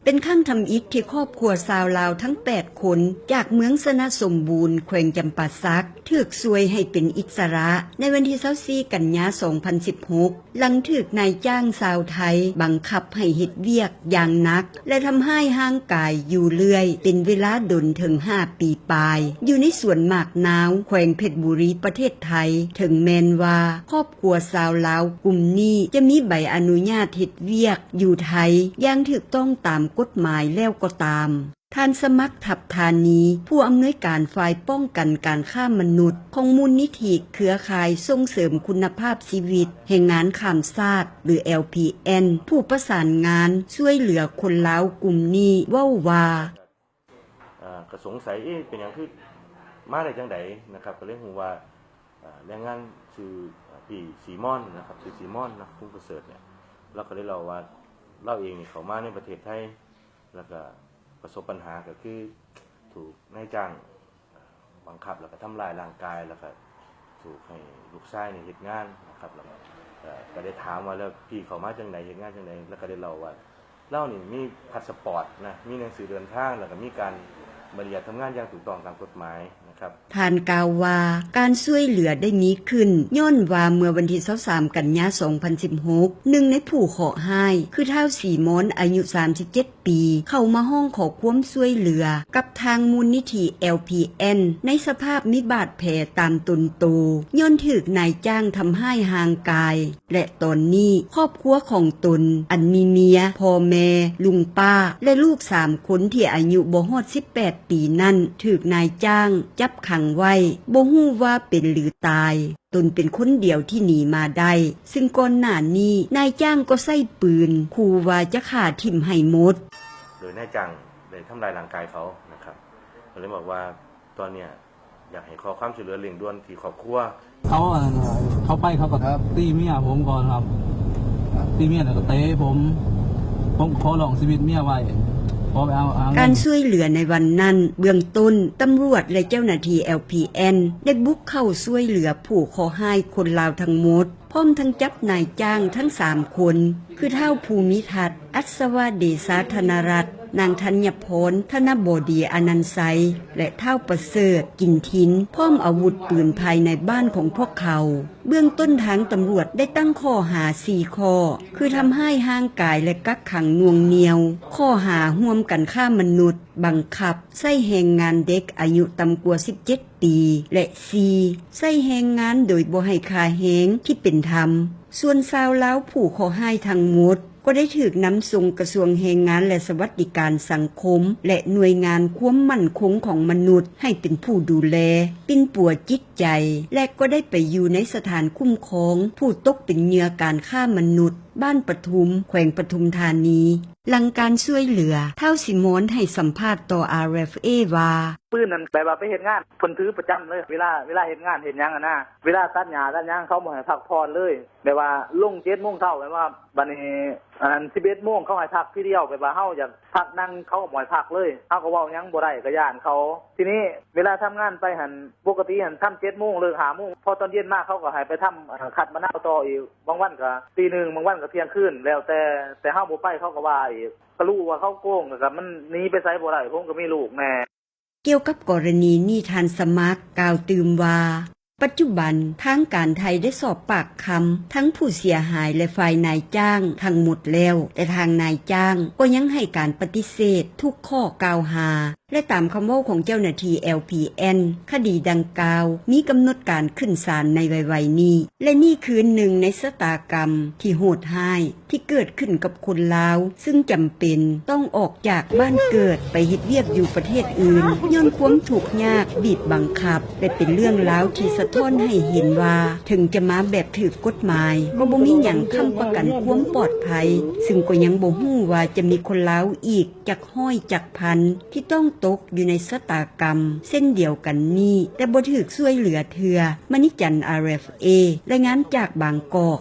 ເປັນຄັ້ງທຳອິດທີ່ຄອບຄົວຊາວລາວທັງແປດຄົນ ຈາກເມືອງຊະນະສົມບູນ ແຂວງຈຳປາສັກ ຖືກຊ່ວຍໃຫ້ເປັນອິດສະຫຼະ ໃນວັນທີຊາວສີ່ ກັນຍາ ສອງພັນສິບຫົກ ຫຼັງຖືກນາຍຈ້າງຊາວໄທບັງຄັບໃຫ້ເຮັດວຽກຢ່າງໜັກ ແລະ ທຳຮ້າຍຮ່າງກາຍຢູ່ເລື້ອຍ ເປັນເວລາດົນເຖິງຫ້າປີປາຍ ຢູ່ໃນສວນໝາກນາວ ແຂວງເພັດບຸຣີ ປະເທດໄທ. ເຖິງແມ່ນວ່າຄອບຄົວຊາວລາວກຸ່ມນີ້ຈະມີໃບອະນຸຍາດເຮັດວຽກຢູ່ໄທຢ່າງຖືກຕ້ອງຕາມກົດໝາຍແລ້ວກໍຕາມ, ທ່ານສະໝັກ ທັບທານີ ຜູ້ອຳນວຍການຝ່າຍປ້ອງກັນການຄ້າມະນຸດຂອງມູນນິທິເຄືອຂ່າຍສົ່ງເສີມຄຸນນະພາບຊີວິດແຮງງານຂ້າມຊາດ ຫຼື ແອລ ພີ ເອັນ ຜູ້ປະສານງານຊ່ວຍເຫຼືອຄົນລາວກຸ່ມນີ້ເວົ້າວ່າ ເອີ ກໍສົງໄສ ເອະ ເປັນຫຍັງຄືມາໄດ້ຈັ່ງໃດນະຄັບ ກໍເລີຍຮູ້ວ່າ ເອີ ແຮງງານຊື່ ເອີ ພີ່ສີມອນນະຄັບ ຊື່ສີມອນນະ ຄຸງປະເສີດເນຍ ລາວກໍໄດ້ເລົ່າວ່າ ລາວເອງນີ້ເຂົ້າມາໃນປະເທດໄທ ແລ້ວກໍປະສົບບັນຫາ ກໍຄືຖືກນາຍຈ້າງ ບັງຄັບ ແລ້ວກໍທຳຮ້າຍຮ່າງກາຍ ແລ້ວກໍຖືກໃຫ້ລູກຊາຍນີ້ເຮັດງານນະຄັບ ແລ້ວກໍ ເອີ ກໍໄດ້ຖາມວ່າ ແລ້ວພີ່ເຂົ້າມາຈັ່ງໃດ ເຮັດງານຈັ່ງໃດ ແລ້ວກໍໄດ້ເລົ່າວ່າ ລາວນີ້ມີພາສະປອດນະ ມີໜັງສືເດີນທາງ ແລ້ວກໍມີການໃບອະນຸຍາດທຳງານຢ່າງຖືກຕ້ອງຕາມກົດໝາຍນະຄັບ. ທ່ານກ່າວວ່າ ການຊ່ວຍເຫຼືອໄດ້ມີຂຶ້ນ ຍ້ອນວ່າເມື່ອວັນທີຊາວສາມ ກັນຍາ ສອງພັນສິບຫົກ ໜຶ່ງໃນຜູ້ເຄາະຮ້າຍ ຄືທ້າວ ສີມອນ ອາຍຸສາມສິບເຈັດ ປີ ເຂົ້າມາຮ້ອງຂໍຄວາມຊ່ວຍເຫຼືອກັບທາງມູນນິທິ ແອລ ພີ ເອັນ ໃນສະພາບມີບາດແຜຕາມຕົນໂຕ ຍ້ອນຖືກນາຍຈ້າງທຳຮ້າຍຮ່າງກາຍ ແລະ ຕອນນີ້ຄອບຄົວຂອງຕົນ ອັນມີເມຍ, ພໍ່ແມ່, ລຸງປ້າ ແລະ ລູກສາມຄົນທີ່ອາຍຸບໍ່ຮອດສິບແປດປີນັ້ນ ຖືກນາຍຈ້າງຈັບຂັງໄວ້ ບໍ່ຮູ້ວ່າເປັນ ຫຼື ຕາຍ. ຕົນເປັນຄົນດຽວທີ່ໜີມາໄດ້ ຊຶ່ງກ່ອນໜ້ານີ້ນາຍຈ້າງກໍໃຊ້ປືນຂູ່ວ່າຈະຂ້າຖິ້ມໃຫ້ໝົດ ໂດຍນາຍຈ້າງໄດ້ທຳຮ້າຍຮ່າງກາຍເຂົານະຄັບ ກໍເລີຍບອກວ່າຕອນເນີ້ຍ ຢາກໃຫ້ຂໍຄວາມຊ່ວຍເຫຼືອເລັ່ງດ່ວນທີ່ຄອບຄົວ. ເຂົາ ອັນ ເຂົາໄປເຂົາກໍ ຄັບ ຕີເມຍຜົມກ່ອນຄັບ ຕີເມຍແລ້ວກໍເຕະຜົມ ຜົມຂໍຮ້ອງຊີວິດເມຍໄວ້ ຂໍໄປເອົາ ຫາເງິນ. ການຊ່ວຍເຫຼືອໃນວັນນັ້ນ ເບື້ອງຕົ້ນ ຕຳຫຼວດ ແລະ ເຈົ້າໜ້າທີ່ ແອລ ພີ ເອັນ ໄດ້ບຸກເຂົ້າຊ່ວຍເຫຼືອຜູ້ເຄາະຮ້າຍຄົນລາວທັງໝົດ ພ້ອມທັງຈັບນາຍຈ້າງທັງສາມຄົນ ຄື ທ້າວ ພູມິທັດ ອັດສະວະເດຊາທະນະລັດ, ນາງ ທັນຍະພອນ ທະນະບໍດີອານັນໄຊ ແລະ ທ້າວ ປະເສີດ ກິນທິນ ພ້ອມອາວຸດປືນພາຍໃນບ້ານຂອງພວກເຂົາ. ເບື້ອງຕົ້ນທາງຕຳຫຼວດໄດ້ຕັ້ງຂໍ້ຫາສີ່ຂໍ້ ຄື ທຳຮ້າຍຮ່າງກາຍ ແລະ ກັກຂັງໜ່ວງໜ່ຽວ, ຂໍ້ຫາຮ່ວມກັນຄ້າມະນຸດ, ບັງຄັບໃຊ້ແຮງງານເດັກອາຍຸຕ່ຳກວ່າສິບເຈັດປີ ແລະ ສີ່ ໃຊ້ແຮງງານໂດຍບໍ່ໃຫ້ຄ່າແຮງທີ່ເປັນທຳ. ສ່ວນຊາວລາວຜູ້ເຄາະຮ້າຍທັງໝົດ ກໍໄດ້ຖືກນຳສົ່ງກະຊວງແຮງງານ ແລະ ສະຫວັດດີການສັງຄົມ ແລະ ໜ່ວຍງານຄວາມໝັ້ນຄົງຂອງມະນຸດໃຫ້ເປັນຜູ້ດູແລ, ປິ່ນປົວຈິດໃຈ ແລະ ກໍໄດ້ໄປຢູ່ໃນສະຖານຄຸ້ມຄອງຜູ້ຕົກເປັນເຫຍື່ອການຄ້າມະນຸດ ບ້ານປະທຸມ ແຂວງປະທຸມທານີ. ຫຼັງການຊ່ວຍເຫຼືອ, ທ້າວ ສີມອນ ໃຫ້ສຳພາດຕໍ່ ອາ ເອຟ ເອ ວ່າ ປືນນັ້ນແບບວ່າໄປເຮັດງານ ເພິ່ນຖືປະຈຳເລີຍ ເວລາ ເວລາເຮັດງານເຮັດຫຍັງຫັ້ນນະ ເວລາຕັດຫຍ້າຕັດຫຍັງ ເຂົາບໍ່ໃຫ້ພັກຜ່ອນເລີຍ ແບບວ່າລົງເຈັດໂມງເຊົ້າ ແບບວ່າບາດນີ້ ອັນນັ້ນ ສິບເອັດໂມງ ເຂົາໃຫ້ພັກທີດຽວ ແບບວ່າເຮົາຢາກພັກນັ່ງ ເຂົາກໍບໍ່ໃຫ້ພັກເລີຍ ເຮົາກໍເວົ້າຫຍັງບໍ່ໄດ້ ກໍຢ້ານເຂົາ. ທີນີ້ເວລາທຳງານໄປຫັ້ນ ປົກກະຕິຫັ້ນທຳເຈັດໂມງ ເລີກຫ້າໂມງ ພໍຕອນເຢັນມາ ເຂົາກໍໃຫ້ໄປທຳ ເອີ ຄັດມະນາວຕໍ່ອີກ ບາງວັນກໍຕີໜຶ່ງ ບາງວັນກໍທ່ຽງຄືນ ແລ້ວແຕ່ ແຕ່ເຮົາບໍ່ໄປ ເຂົາກໍວ່າອີກ ກໍຮູ້ວ່າເຂົາໂກງ ກໍມັນໜີໄປໃສບໍ່ໄດ້ ຜົມກໍມີລູກແດ່. ກ່ຽວກັບກໍລະນີນີ້ ທ່ານສະໝັກກ່າວຕື່ມວ່າ ປັດຈຸບັນທາງການໄທໄດ້ສອບປາກຄຳທັງຜູ້ເສຍຫາຍ ແລະ ຝ່າຍນາຍຈ້າງທັງໝົດແລ້ວ, ແຕ່ທາງນາຍຈ້າງກໍຍັງໃຫ້ການປະຕິເສດທຸກຂໍ້ກ່າວຫາ ແລະ ຕາມຄຳເວົ້າຂອງເຈົ້າໜ້າທີ່ ແອລ ພີ ເອັນ ຄະດີດັ່ງກ່າວມີກຳນົດການຂຶ້ນສານໃນໄວໆນີ້ ແລະ ນີ້ຄືໜຶ່ງໃນຊະຕາກຳທີ່ໂຫດຮ້າຍ ທີ່ເກີດຂຶ້ນກັບຄົນລາວ ຊຶ່ງຈຳເປັນຕ້ອງອອກຈາກບ້ານເກີດໄປເຮັດວຽກຢູ່ປະເທດອື່ນ ຍ້ອນຄວາມທຸກຍາກບີບບັງຄັບ ແລະ ເປັນເລື່ອງລາວທີ່ສະທ້ອນໃຫ້ເຫັນວ່າ ເຖິງຈະມາແບບຖືກກົດໝາຍ ກໍບໍ່ມີຫຍັງຄ້ຳປະກັນຄວາມປອດໄພ, ຊຶ່ງກໍຍັງບໍ່ຮູ້ວ່າຈະມີຄົນລາວອີກຈັກຮ້ອຍຈັກພັນ ທີ່ຕ້ອງຕົກຢູ່ໃນຊະຕາກຳເຊັ່ນດຽວກັນນີ້ ແຕ່ບໍ່ຖືກຊ່ວຍເຫຼືອເທື່ອ. ມະນີຈັນ ອາ ເອຟ ເອ ລາຍງານຈາກບາງກອກ.